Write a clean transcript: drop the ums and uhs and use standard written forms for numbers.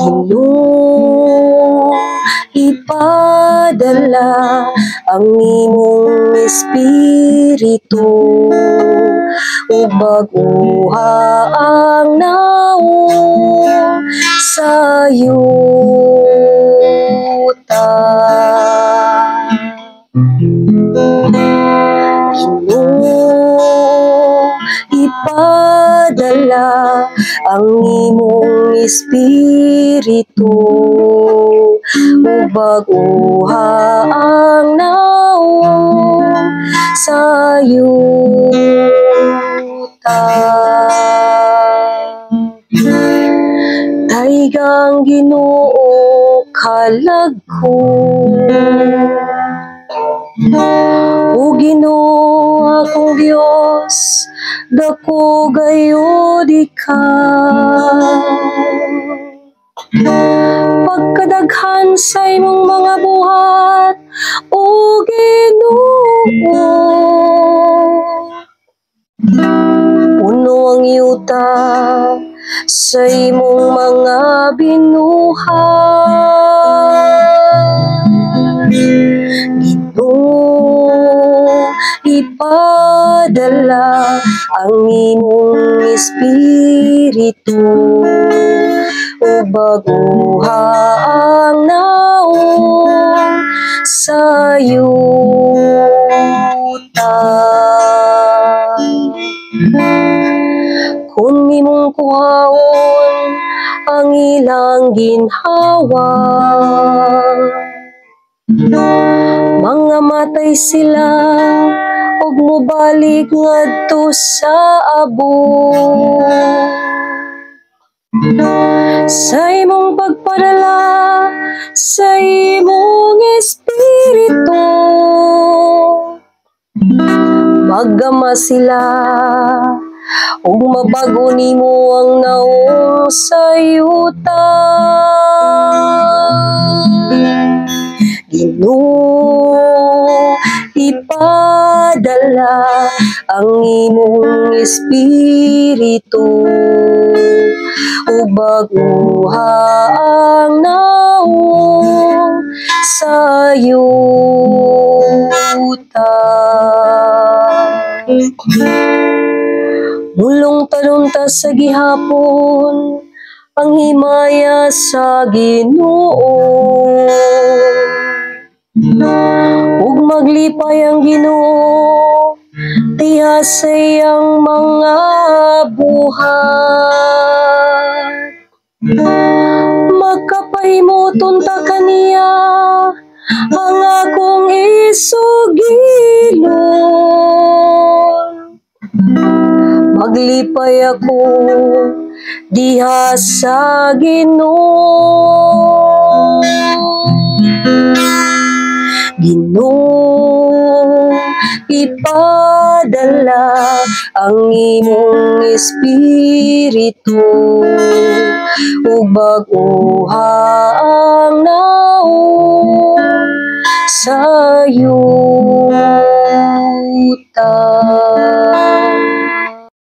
Ginoo, ipadala ang imong espiritu ug bag-oha ang nawong sa yuta. Ginoo, ipadala ang imong espiritu ug bag-oha ang nawong sa yuta. Taygang Ginoo kalag ko. O Ginoo akong Dios, dako gayud ikaw. Pagkadaghan sa imong mga buhat, o Ginoo. Puno ang yuta sa imong mga binuhat. Ginoo, ipadala ang imong espiritu ug bag-oha ang nawong sa yuta. Kung imong kuhaon ang ilang ginhawa, mangamatay sila ug mobalik ngadto sa abo. Sa imong pagpadala sa imong espiritu, mag-ama sila ug mabago nimo ang nawong sa yuta. Ginoo, ipadala ang imong espiritu ug bag-oha ang nawong sa yuta. Mulungtad unta sa gihapon ang himaya sa Ginoo. Ug maglipay ang Ginoo diha sa iyang mga buhat. Magkapahimot unta kaniya ang akong isugilon. Maglipay ako diha sa Ginoo. Ginoo, ipadala ang imong espiritu ug bag-oha ang nawong sa yuta.